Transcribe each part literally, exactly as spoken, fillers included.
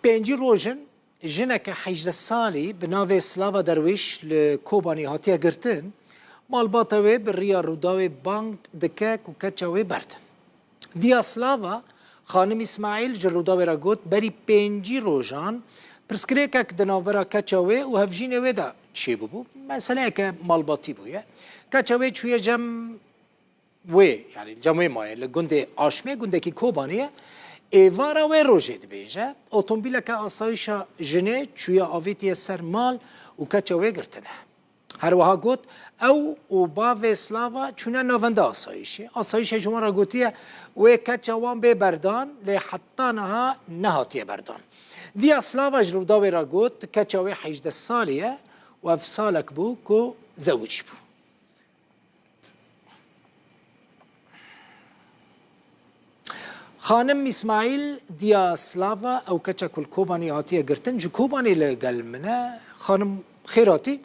Pêncî roj in, jineke hejdeh salî bi navê Slava Derwîş li Kobanê hatiye girtin. Malbata wê bi riya Rûdawê bang dike ku keça wê berdin. Diya Slava, xanim Îsmaîl ji Rûdawê re got, berî pêncî rojan pirsgirêkek di navbera keça wê û hevjînê wê de çêbûbû. Meseleyeke malbatî bûye. Keça wê çûye cem wê, yanî cem wê maye, li gundê Aşmê, gundekî Kobanê ye. Êvara wê rojê dibêje, otomobîleke asayîşa jinê çûye avêtiye ser mal û keça wê girtine. Her wiha got, ew û bavê Slava çûne navenda asayîşê. Asayîşê ji wan re gotiye, wê keça wan bê berdan, lê heta niha nehatiye berdan. Diya Slava ji Rûdawê re got, keça wê hejdeh salî ye û ev salek bû ku zewicî bû. Xanim Îsmaîl, diya Slava, ew keça ku li Kobanê hatiye girtin, ji Kobanê li gel min e. Xanim, xêr hatî.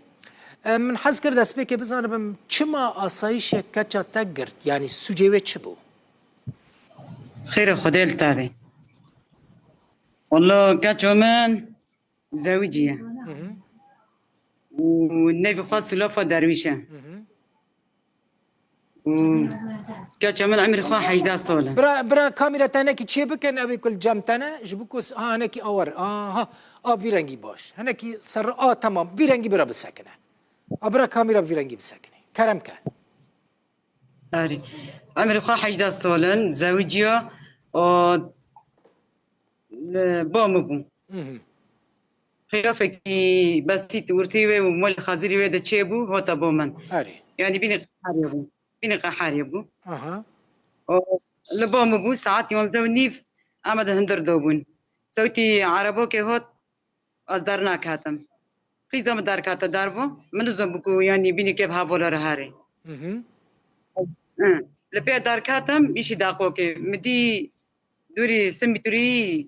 E, min hez kir destpêkê bizanibim, çima asayîşê keça te girt? Yanî sûcê wê çi bû? Xêrê Xwedê li te be. Walla keça min zewicî ye. Hı hı. Û nevî xwe Sulafa Derwîş e. Hı hı. Û keça min emrê xwe hejdeh sal e. Bira, bira kamîra te hinekî çê bikin, ew ê ku li cem te ne, ji bo ku s-, ha, hinekî awar. Aha, a vî rengî baş. Hinekî ser, a, temam, vî rengî bira bisekine. A, bira kamîra vî rengî bisekine. Kerem ke. Erê. Emrê xwe hejdeh sal in, zewicî ya, a, li ba min bû. Mhm. Xiyafekî besît, ortê wê û malê xezirî wê de çêbû, hate ba min. Erê. Yanî bînî qeherê bû. Bînî qeherê bû. Aha. O, li ba min bû, saet yanzdeh û nîv em di hundir de bûn. Sewtî erebokê hot, ez dernaketim. Qîza min derkete dervo, min nizanbû ku yanî bînî kê bi hevala re herê. Mhm. Hı. Li pê derketim, îşî daqokê. Min dî dûrî sê metrî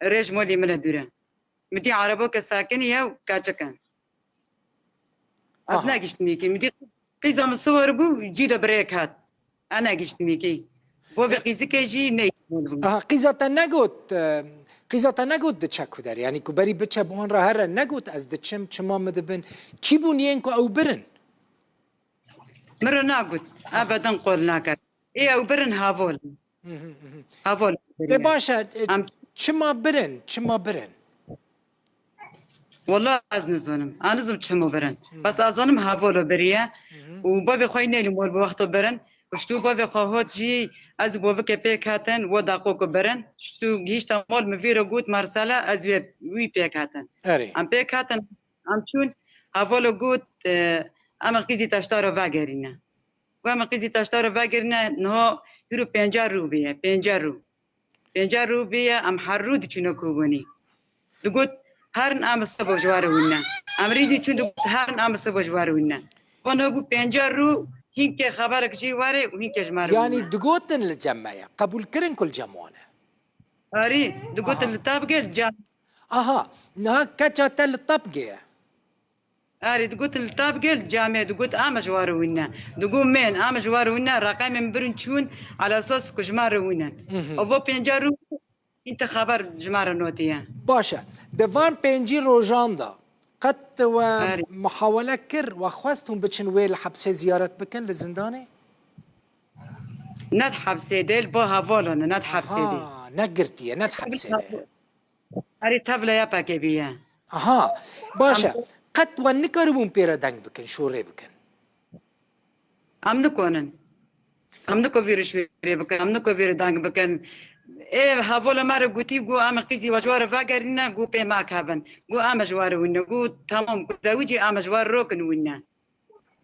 rêj malê min e dûr e. Min dî erebokê sekinî ye û keçik e. Ez Aha. negihiştim yekî. Min dî qîza min siwar bû, cî de bi rê ket. Ez negihiştim yekî. Bo vê qîzikê jî neyî bû. Aha, qîza te negot, e, qîza te negot diçe ku der. Yanî ku berî biçe bi wan re here negot ez diçim, çima min dibin. Kî bûn yên ku ew birin? Min re nagot. Aha. Ebeden qol naker. Ê ew birin havol. Hı hı, hı hı. Havol. E, baş e, e, Em çima birin? Çima birin? Wala ez nizanim. Ez nizim çima birin. Hı. Bes ez zanim havolo biriye. Hı hı. Û bavê xwe yî nêlî mol bi wexto birin. Û ştû bavê xwe hot jî ez û bavike pêk hatin, wo daqo ku birin. Ştû gihîşte mol min vî re got, Marsela, ez wê, wî pêk hatin. Erê. Em pêk hatin, em çûn, havolo got, e, em qîzî teşta re vegerîne. Ku em qîzî teşta re vegerîne, niha hîro pênca rû bîye, pênca rû. Pênca rû bîye, em her rû diçûne kobonî. Digot, herin em sibo ji we re wîne. Em rî diçûn digot, herin em sibo ji we re wîne. Van hebû pênca rû, hînkê xeberek jî were û hînkê ji me re wîne. Yanî digotin li cem me ye. Qebûl kirin ku li cem wan e. Erî, digotin Aha. li te bige, li cem. Aha, niha keça te li te bige ye. Erê, digotin li te bige, li camê, digot, "Ame ji we re wîne." Digot, "Mêr, ame ji we re wîne." Reqemê min birin çûn, ala esas ku ji me re wîne. Mhm. Ovo pênca rû, hîn ti xeber ji me re notiye. Baş e. Di van pêncî rojan de qet we Erê. muhawele kir, we xwest hûn biçin wê li hepsê ziyaret bikin li zindanê? Ne di hepsê de, li ba hevalan e, ne di hepsê de. Aha, ne girtiye, ne di hepsê de. Erê, tevleye pekevî ye. Aha, baş e. Em Qet wan nikaribûn pê re deng bikin, şûrê bikin? Em nikonin. Em niko vî re şûrê bikin, em niko vî re deng bikin. Ê, hevola me re gotî, got, em qîzî we ji we re vegerîne, got, pê me kevin. Got, em ji we re wîne. Got, temam, got, zewicî em ji we re rokin wîne.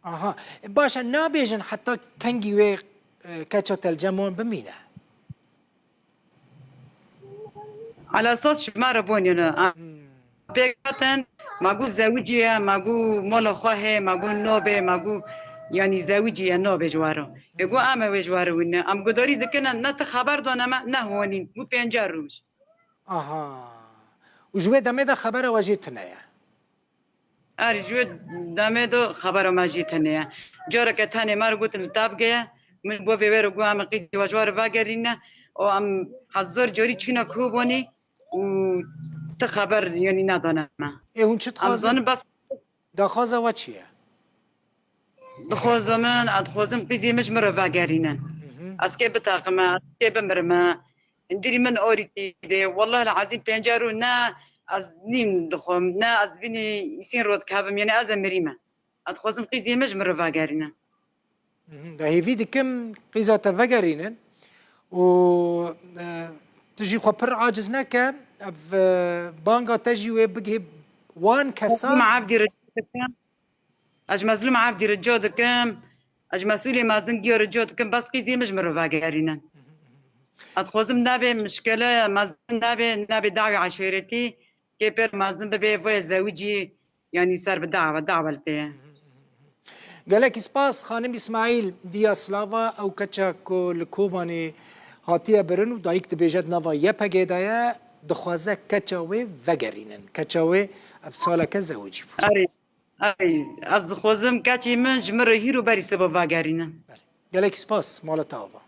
Aha. Baş e, nabêjin heta kengî wê, e, keça te li cem wan bimîne? Ala esas ji me re bonîne. Hmm. Pêk hatin, ma got zewicî ye, ma got mala xwe heye, ma got nabê, ma got, yanî zewicî ye, nabê ji we re. Ê got, em ê wê ji we re wîne. Em gudarî dikine, ne ti xeber dane me, ne honîn. Got pênce roj. Aha. Û ji wê demê de xebera we jê tune ye? Erê, ji wê demê de xebera me jî tune ye. Careke tenê me re gotin li te bigeye, min bo vê wê re got, em qîzê we ji we re vegerîne û em hezar carî çûne Kobanê û ti xeber, yanî, nedane me. Ê hûn çi dixwazin? Em zanin bes. Daxwaza we çi ye? Dixwazim min, ez dixwazim qîzê min ji min re vegerînin. Ez kê biteqime, ez kê bimirime. Hindîrî min orî tê de. Wallahî lezîm pencar û ne ez nîn dixwim, ne ez vînî îsîn ro dikevim. Yanî ez ê mirîme. Ez dixwazim qîzê min ji min re vegerînin. Mhm. De hêvî dikim qîza te vegerînin û, e, tu jî xwe pir aciz neke, ev, e, banga te jî wê bigihê wan kesan. Mezlûm Evdî rica dikim. Ez ji Mezlûm Evdî rica dikim. Ez ji mesûlê mezin giya rica dikim. Bes qîzê min ji min re vegerînin. Ez dixwazim nebe mişkele mezin nebe, nebe dawê eşêretî. Kê pêr mezin bibe, vê zewicî. Yanî ser bi dawa, dawa li pê ye. Gelekî spas, xanim Îsmaîl, diya silava, ew keça ku li Kobanê hatiye birin û dayik dibêje di nava Y P G de ye, dixwaze keça wê vegerînin. Keça wê ev saleke zewicî bû. Erê, erê, ez dixwazim keçê min ji min re hîro berî seba vegerînin. Belê. Gelekî spas, mala te ava.